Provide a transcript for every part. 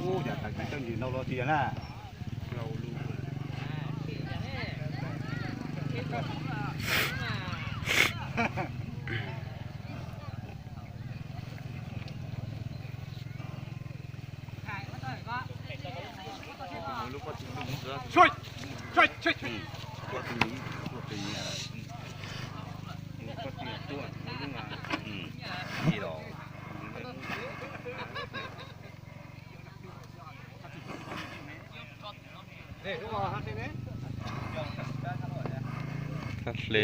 Ub, cas tag kis coj ntsis ntau los tiag na. Thaj hle.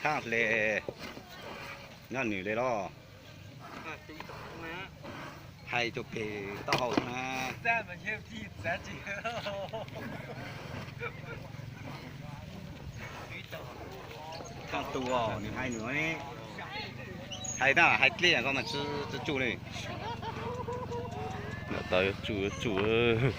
Thaj hle, nyob nws li los. Hais tus pem taub hau na. Thaj tu os, nws hais nws, hais na, hais dlej ko mas tsi tsuj li. Tau yuav tsuj yuav tsuj.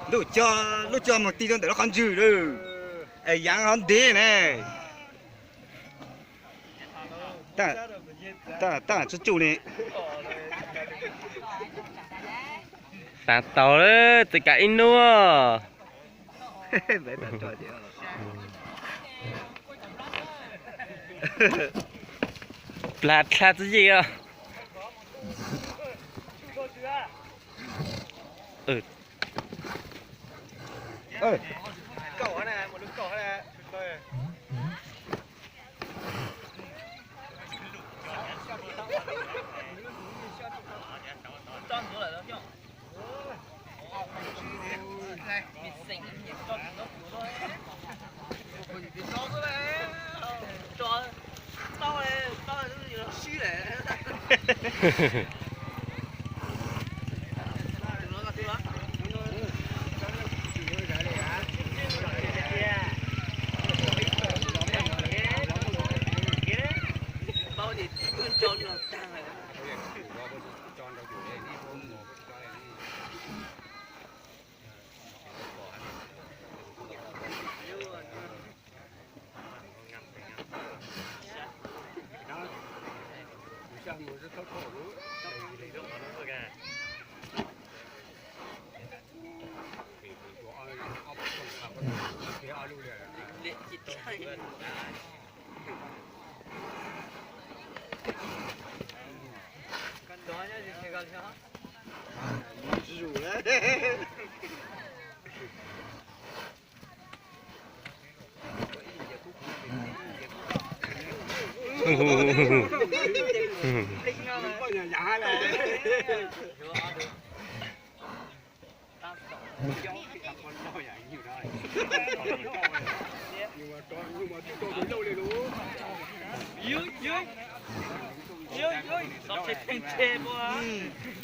Ntuj cog, lub cog mus ti rau ntawm lub qhov ntswg lawm. Es yaav hov ntev ne. Tab tsi tsuj li. Tav tau lawm, txais kav ib hnub. Plag dlha txwj yim os.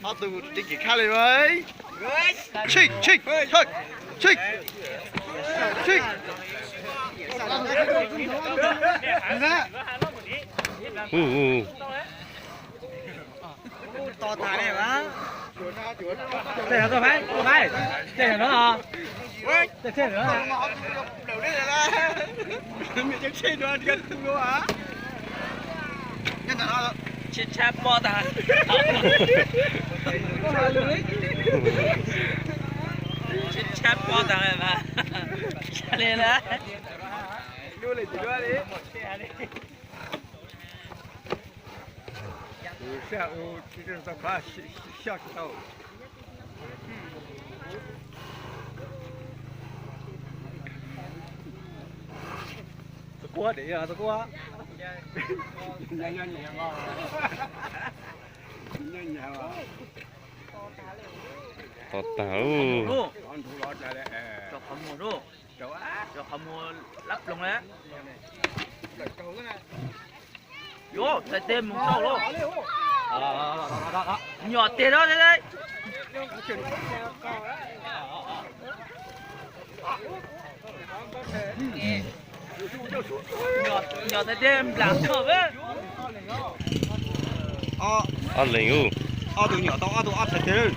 Ob tug tseem kev khab li. Tsij, tsij, tsij, tsij. Tus tas li mas. Tej no tuaj, Pais, Pais. Tej no os. Tej thiaj lawm. Tsheb tshab pob tag. Tsheb tshab pob tag mas. Li na. Tus kuab, tus kuab. Nyob nyias, nyob nyias. Ho tag. Qhov muag, qhov muag lab ploog le. Yuav txais tes mus tau lauj. Nyom tes no thiab. Nyom txais tes nplam tag. Ob leeg ub. Ob tug nyom tau ob tug ob txhais tes.